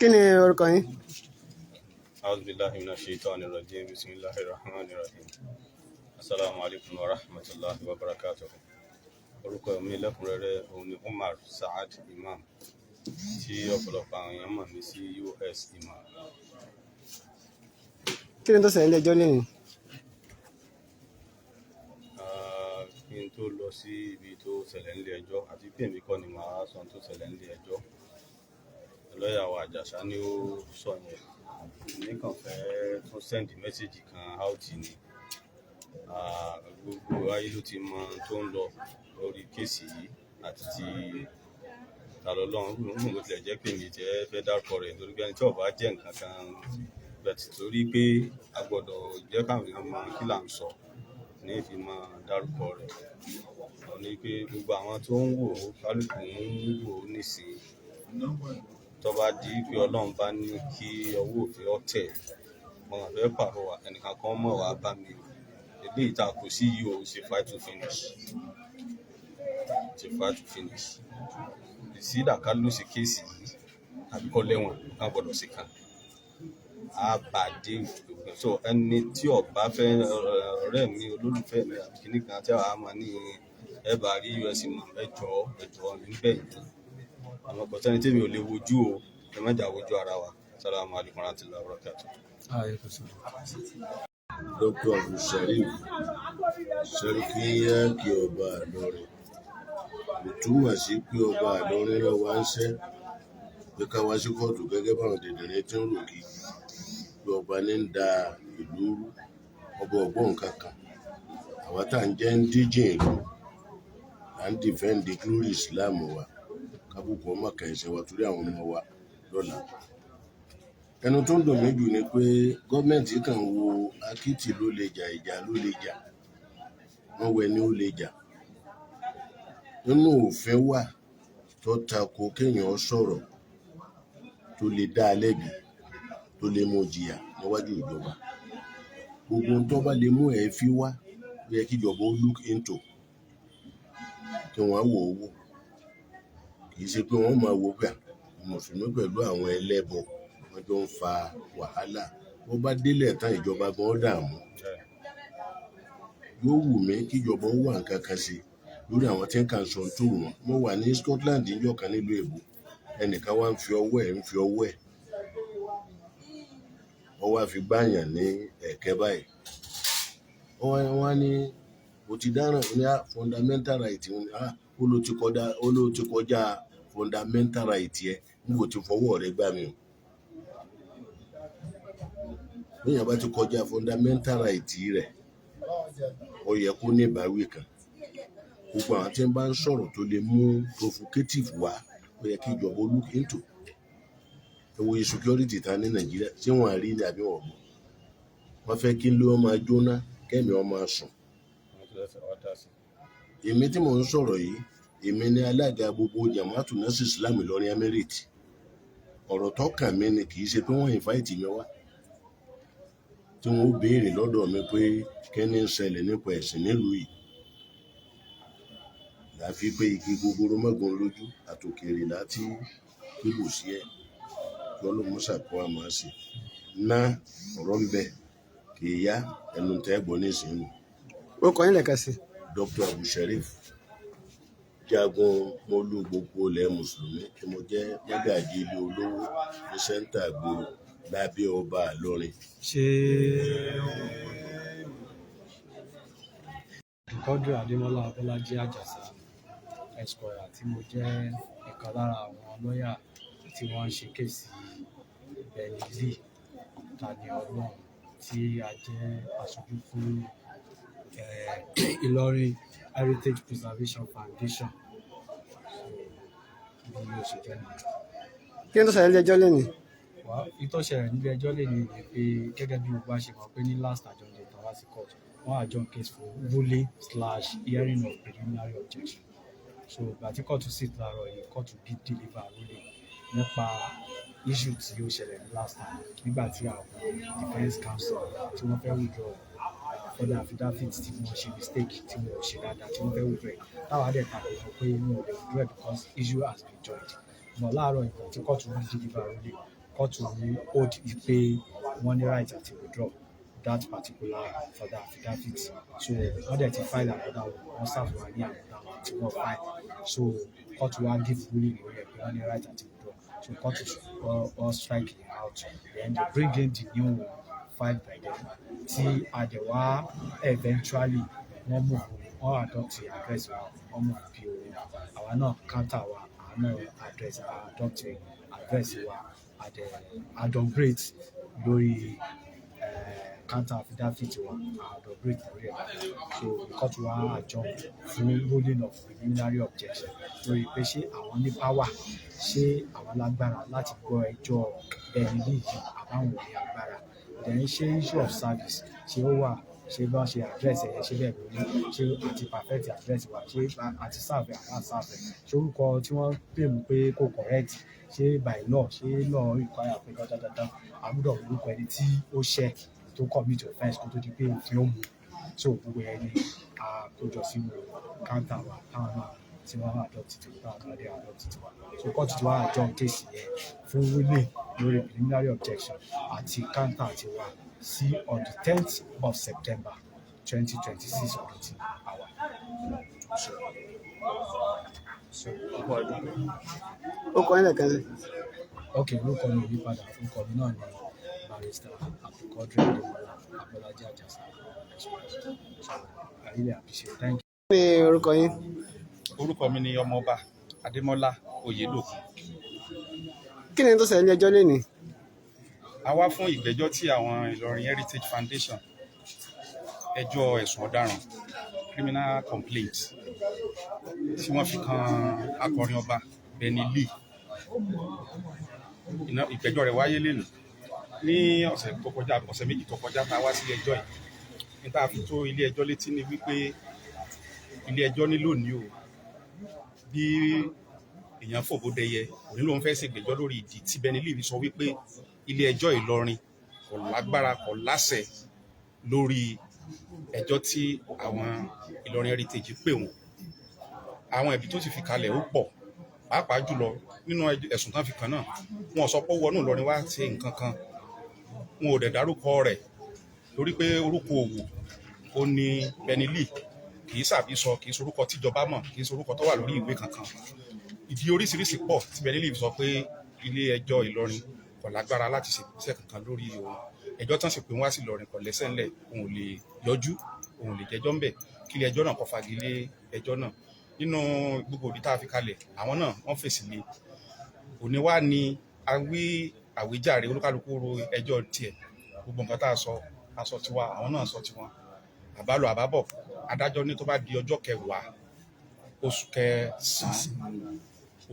Kí ni orúkọ yín? أعوذ بالله من الشيطان الرجيم، بسم الله الرحمن الرحيم. السلام عليكم ورحمة الله وبركاته. Orúkọ mi lẹ́kùnrẹ́rẹ́ òun ni Umar Saad Imam, tí ọ̀pọ̀lọpọ̀ àwọn èèyàn mọ̀ mí sí US Imam. Kí ni tó ṣẹlẹ̀ nílé ẹjọ́ lónìí? Ah, kí n tó lọ sí ibi tó ṣẹlẹ̀ nílé ẹjọ́, àti pé èmi kọ́ ni màá sọ ohun tó ṣẹlẹ̀ nílé ẹjọ́, lọ́ọ̀yà wa Àjàsá ni ó sọ yẹn. Èmi kàn fẹ́ tún send message kan out ni. Ah, gbogbo ayé ló ti mọ ohun tó ń lọ lórí case yìí àti ti Talọ́lọ́run. Bó tilẹ̀ jẹ́ pé mi jẹ́ fẹ́ dárúkọ rẹ̀ nítorí pé ẹni tí ó bá jẹ́ nǹkan kan bẹ̀tì, torí pé a gbọ́dọ̀ jẹ́ káwọn èèyàn mọ kí là ń sọ ní fi máa dárúkọ rẹ̀. Ó ní pé gbogbo àwọn tó ń wò ó, kálukú ń wò ó nísìnyí. Tó bá di pé Ọlọ́run bá ní kí ọwọ́ òfin ó tẹ̀, mo kàn fẹ́ pàrọwà, ẹnìkan kan mọ̀ wá bá mi o. Eléyìí tá a kò sí yìí o, ṣe fight to finish, ṣe fight to finish. It's either ká lose case yìí àbí kó lẹ́wọ̀n, ká gbọ́dọ̀ ṣe kan. A bá dé òpin. So ẹni tí ó bá fẹ́ ọ̀rẹ́ mi, olólùfẹ́ mi àbí kíní kan tí àwa máa ní ẹ bá rí US Imam, ẹ jọ̀ọ́, ẹ jọ̀ọ́, mi ń bẹ̀ yín. Àmọ́ kò sẹ́ni tí mi ò lè wojú o, ẹ má jà wojú ara wa. Salamu alaykum wa rahmatulahi wa barakatuh. Dr. Abdulsharif Sẹ́ríkì Yáàkì ọba Ìlọrin kò túmọ̀ sí pé ọba Ìlọrin rán wa níṣẹ́ pé ká wá sí kóòtù, gẹ́gẹ́ báwọn dìndìnrín tí ń rò kí pé ọba ní ń da ìlú rú. Ọba ọgbọ́n kankan. Àwa tá à ń jẹ́ ń díjìn ìlú, à ń defend glory Islam wa, kábùkù ọmọ kan ẹ̀sìn wa torí àwọn ọmọ wa lọ́la. Ẹnu tó ń dùn mí jù ni pé gọ́ọ̀mẹ̀ntì kàn ń wo akitì ló lè jà, ìjà ló lè jà, wọ́n wẹ ni ó lè jà. Nínú òfin wà tó tako kéèyàn sọ̀rọ̀ tó lè dá a lẹ́bi, tó lè mú jìyà níwájú ìjọba. Gbogbo ohun tó bá lè mú ẹ̀ẹ́fín wá, ó yẹ kí ìjọba ó look into, kí wọ́n wò ó wò. Kì í ṣe pé wọ́n máa wo pé mùsùlùmí pẹ̀lú àwọn ẹlẹ́bọ wọ́n jọ ń fa wàhálà. Bó bá délẹ̀ tán, ìjọba gan dààmú. Yóò wù mí kí ìjọba ó wà nǹkan kan ṣe lórí àwọn tí ń kàn sọ tó wù wọ́n. Mo wà ní Scotland níjọ́ kan nílùú èbó, ẹnìkan wá ń fi ọwọ́ ẹ̀ ń fi ọwọ́ ẹ̀, ó wá fi gbáyàn ní ẹ̀kẹ́ báyìí. Wọ́n wá ní o ti dáràn ní fundamental right. Ó ló ti kọjá fundamental right yẹ níbo ti fọwọ́ rẹ gbá mi o. Bíyàn bá ti kọjá fundamental right rẹ̀, ó yẹ kó ní ìbáwí kan. Gbogbo àwọn tí ń bá ń sọ̀rọ̀ tó lè mú provocative wá, ó yẹ kí ìjọba ó look into. Ẹ wo insecurity ta ní Nàìjíríà, ṣé wọ́n rí ni àbí wọ́n gbọ́? Wọ́n fẹ́ kí ló máa jóná, kẹ́mi ó máa sùn. Èmi tí mò ń sọ̀rọ̀ yìí, èmi ní alága gbogbo Jamaatu Nasir Islam Ìlọrin Emirate. Ọ̀rọ̀ tó kàn mí ni, kì í ṣe pé wọ́n invite mi wá tí wọ́n ó béèrè lọ́dọ̀ mi pé kí ni ń ṣẹlẹ̀ nípa ẹ̀sìn nílùú yìí. Láfi pé igi gogoro mọ́gun lójú àtòkèrè láti kíbù sí ẹ̀ kí Ọlọ́run ṣàkóso àmọ́ sí ná. Ọ̀rọ̀ ń bẹ, kì í yá ẹnu tẹ́ gbọ́ nísìnyí. Orúkọ yín lẹ́ẹ̀kan sí? Dr. Abdulsharif Jagun mólú gbogbo ilẹ̀ mùsùlùmí, tí mo jẹ́ mọ́gàjí ilé olówó ní center gbòòrò lábẹ́ ọba Ìlọrin. Ṣé Quadri Adémọ́lá Abọ́lájí Àjàsà Esquire, tí mo jẹ́ ìkan lára àwọn lọ́ọ̀yà tí wọ́n ń ṣe case Benny Lee Tani Olohun, tí a jẹ́ aṣojú fún Ìlọrin Heritage Preservation Foundation. So, bí ó ṣe jẹ́ nìyẹn. Kí ni tó ṣẹlẹ̀ nílé ẹjọ́ lénìí? Wá, èyí tó ṣẹlẹ̀ nílé ẹjọ́ lénìí ni pé, gẹ́gẹ́ bí gbogbo wa ṣe mọ̀ pé ní last adjourned date wá sí court, wọ́n adjourn case for ruling/hearing of preliminary objection. So ìgbà tí court sit láàárọ̀ yìí, court bí deliver ruling nípa issue tí ó ṣẹlẹ̀ ní last time, nígbà tí àwọn defence counsel tí wọ́n fẹ́ withdraw further affidavit, tí wọ́n ṣe mistake, tí wọ́n ò ṣe dáadáa, tí wọ́n fẹ́ withdraw ẹ̀, táwa dẹ̀ takò wọn pé wọn ò lè withdraw ẹ̀ because issue has been joined. But láàárọ̀, ìgbà tí court wọ́n deliver ruling, Court hold pé wọ́n ní right àti withdraw that particular further affidavit. So wọ́n dẹ̀ ti file another one, wọ́n serve wa ní another one tí wọ́n file. So court wa give ruling lórí ẹ̀ pé wọ́n ní right àti withdraw. So court all strike it out, then they bring in the new one filed by them, tí a dẹ̀ wá eventually wọ́n move, wọ́n adopt the address wa, wọ́n move PO àwa náà, counter wa, àwa náà address, adopt address wa, a dẹ̀ adumbrate lórí counter affidavit wa, adumbrate lórí ẹ̀. So court wa adjourn fún ruling of preliminary objection lórí pé ṣé àwọn ní power, ṣé àwọn lágbára láti gbọ́ ẹjọ́ Benny yìí àbáwọn ò ní agbára. Then ṣé issue of service ṣé ó wà, ṣé bá ṣe address ẹ̀ ṣé bẹ́ẹ̀ lórí, ṣé àti perfect address wa, ṣé àti serve ẹ̀ àbá serve ẹ̀, ṣé orúkọ tí wọ́n pè mú pé kò correct, ṣé by law, ṣé law require pé dandan dandan a gbọ́dọ̀ orúkọ ẹni tí ó ṣẹ̀ tó commit offence kó tó di pé òfin ó mú. So gbogbo ẹ̀ ni a kójọ sínú counter wa, táwọn náà tí wọ́n adopt tiwọn, táwọn náà dé adopt tiwa. So court ti wá adjourn case yẹn fún ruling lórí preliminary objection àti counter tiwa sí on the 10th of September 2026, ọdún tí a wà. So Orúkọ yín lẹ́ẹ̀kan sí. Ok, orúkọ mi ò yí padà. Orúkọ mi náà ni Barrister Abdulkadir Ademola Abolaji Ajasa Express. So I really appreciate it. Thank you. Kí ni orúkọ yín? Orúkọ mi ni Ọmọọba Adémọ́lá Oyèdòkun. Kí ni tó ṣẹlẹ̀ ní ẹjọ́ lénìí? A wá fún ìgbẹ́jọ́ tí àwọn Ìlọrin Heritage Foundation, ẹjọ́ ẹ̀sùn ọ̀daràn, criminal complaint tí wọ́n fi kan akọrin ọba Benny Lee. Ìgbẹ́jọ́ rẹ̀ wáyé lénìí. Ní ọ̀sẹ̀ tó kọjá, ọ̀sẹ̀ 2 tó kọjá, tá a wá sí ẹjọ́ yìí, ní tá a fi tó ilé ẹjọ́ létí ni wípé ilé ẹjọ́ ní lónìí o, bí èèyàn fòbó dẹyẹ òní lòun fẹ́ ṣègbẹ́jọ́ lórí ìdí tí Benny Lee fi sọ wípé ilé ẹjọ́ Ìlọrin kò lágbára, kò láṣẹ lórí ẹjọ́ tí àwọn Ìlọrin Heritage pè wọ́n. Àwọn ẹ̀bí tó sì fi kalẹ̀ ó pọ̀, pàápàá jùlọ nínú ẹ̀sùn tán fi kàn náà, wọn ò sọ pé ó wọnú Ìlọrin wá ṣe nǹkan kan, wọn ò dẹ̀ dárúkọ rẹ̀ torí pé orúkọ òwò ó ní Benny Lee, kì í sàbí sọ, kì í sorúkọ tíjọba mọ̀, kì í sorúkọ tó wà lórí ìwé kankan. Ìdí oríṣiríṣi pọ̀ tí Benny Lee sọ pé ilé ẹjọ́ Ìlọrin kò lágbára láti ṣe iṣẹ́ kankan lórí òun. Ẹjọ́ tán sì pé wá sí Ìlọrin kò lẹ́sẹ̀ ńlẹ̀, òun ò lè yọjú, òun ò lè jẹ́jọ́ ńbẹ̀, kí ilé ẹjọ́ náà kó fagilé ẹjọ́ náà. Nínú gbogbo ìdí tá a fi kalẹ̀, àwọn náà wọ́n fèsì lé. Òní wá ní a wí àwíjàre, olúkálukú ro ẹjọ́ tiẹ̀, gbogbo nǹkan tá a sọ, a sọ tiwa, àwọn náà sọ tiwọn. Àbálọ àbábọ̀, adájọ́ ní tó bá di ọjọ́ 10 oṣù 9,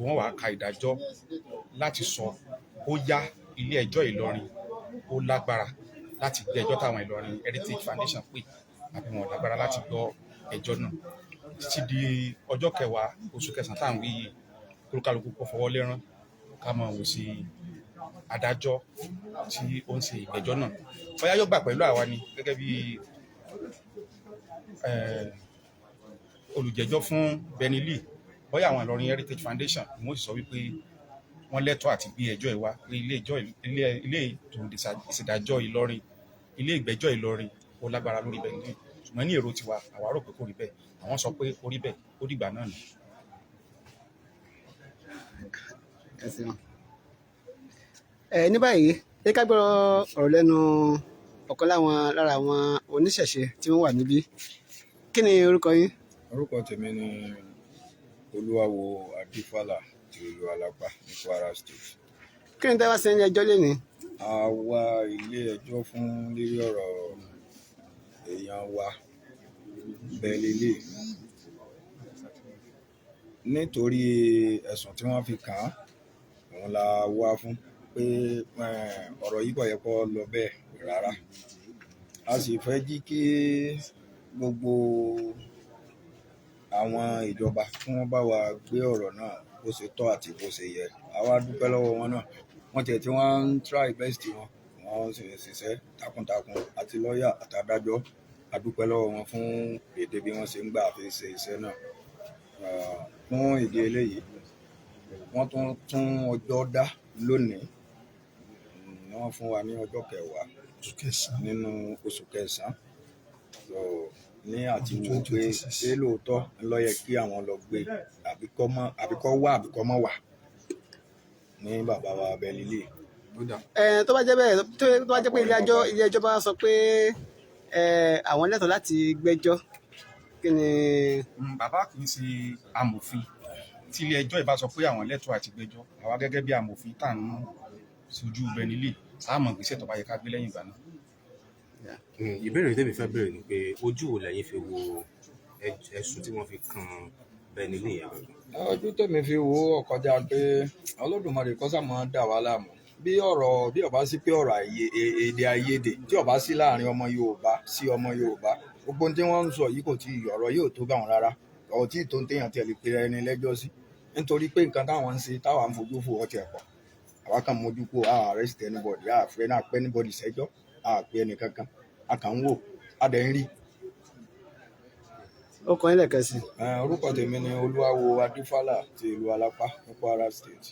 wọ́n wàá ka ìdájọ́ láti sọ ó yá ilé ẹjọ́ Ìlọrin ó lágbára láti gbé ẹjọ́ táwọn Ìlọrin Heritage Foundation pè àbí wọn ò lágbára láti gbọ́ ẹjọ́ náà. Títí di ọjọ́ 10 oṣù 9 tá à ń wí yìí, kólúkálukú kó fọwọ́ lẹ́rán, ká máa wò sí adájọ́ tí ó ń ṣe ìgbẹ́jọ́ náà, bóyá yóò gbà pẹ̀lú àwa ni gẹ́gẹ́ bí olùjẹ́jọ́ fún Benny Lee, bóyá àwọn Ìlọrin Heritage Foundation ni wọ́n sì sọ wípé wọ́n lẹ́tọ̀ọ́ àti gbé ẹjọ́ yìí wá pé ilé ẹjọ́, ilé ètò ìṣèdájọ́ Ìlọrin, ilé ìgbẹ́jọ́ Ìlọrin ó lágbára lórí Benny Lee. Ṣùgbọ́n ní èrò tiwa, àwa rò pé kò rí bẹ́ẹ̀, àwọn sọ pé ó rí bẹ́ẹ̀. Ó dìgbà náà ni. Ẹ ṣeun. Ẹ ní báyìí, ẹ ká gbọ́ ọ̀rọ̀ lẹ́nu ọ̀kan láwọn lára àwọn oníṣẹ̀ṣe tí wọ́n wà níbí. Kí ni orúkọ yín? Orúkọ tèmi ni Olúwawo Adífálà ti ìlú Alápá ní Kwara State. Kí ni tẹ́ wá sí ní ẹjọ́ lénìí? A wá ilé ẹjọ́ fún lérí ọ̀rọ̀ èèyàn wa Benny Lee, nítorí ẹ̀sùn tí wọ́n fi kàn án, òun la wá fún pé ọ̀rọ̀ yìí kò yẹ kó lọ bẹ́ẹ̀ rárá. A sì fẹ́ jí kí gbogbo àwọn ìjọba kí wọ́n bá wa gbé ọ̀rọ̀ náà bó ṣe tọ́ àti bó ṣe yẹ. A wá dúpẹ́ lọ́wọ́ wọn náà, wọ́n tiẹ̀ tí wọ́n ń try best wọn, wọ́n sì ń ṣiṣẹ́ takuntakun, àti lọ́ọ̀yà àtàdájọ́. A dúpẹ́ lọ́wọ́ wọn fún èdè bí wọ́n ṣe ń gbà fi ṣe iṣẹ́ náà. Fún ìdí eléyìí, wọ́n tún tún ọjọ́ dá lónìí. wọ́n fún wa ní ọjọ́ kẹwàá nínú oṣù kẹsàn-án. So ní àti wò pé ṣé lóòótọ́ ló yẹ kí àwọn lọ gbé àbí kọ́ mọ́, àbí kọ́ wá, àbí kọ́ mọ́ wà ní bàbá wa Benny. Ẹ tó bá jẹ́ bẹ́ẹ̀, tó bá jẹ́ pé ilé ẹjọ́ bá sọ pé àwọn lẹ́tọ̀ọ́ láti gbẹ́jọ́, kí ni? Bàbá kì í ṣe amòfin. Tí ilé ẹjọ́ ìbá sọ pé àwọn lẹ́tọ̀ọ́ àti gbẹ́jọ́, àwa gẹ́gẹ́ bí amòfin tá à ń sojú Benny, a mọ̀ ìgbésẹ̀ tó bá yẹ ká gbé lẹ́yìn ìgbà náà. Ìbéèrè tèmi fẹ́ béèrè ni pé ojú wo lẹ́yìn fi wo ẹ̀sùn tí wọ́n fi kan Benny yẹn gangan? Ojú tèmi fi wo ó kọjá pé Olódùmarè kó sá máa dà wá láàmú. Bí ọ̀rọ̀ bí ó bá sí pé ọ̀rọ̀ èdè àìyedè tí ó bá sí láàrin ọmọ Yorùbá sí ọmọ Yorùbá, gbogbo ohun tí wọ́n ń sọ yìí kò tí ì, ọ̀rọ̀ yìí ò tó bá wọn rárá, ọ̀rọ̀ tí ì tó ń téèyàn tiẹ̀ lè pe ẹni lẹ́jọ́ sí, nítorí pé nǹkan táwọn ń ṣe táwa ń fojú fò ọtí ẹ̀pọ̀, àwa kàn mójú kó a arrest anybody, a fẹ́ náà pẹ́ anybody sẹ́jọ́, a pé ẹnì kankan, a kàn ń wò, a dẹ̀ ń rí. Ó kàn yín lẹ́ẹ̀kan sí. Orúkọ tèmi ni Olúwawo Adífálà ti ìlú Alápá ní Kwara State.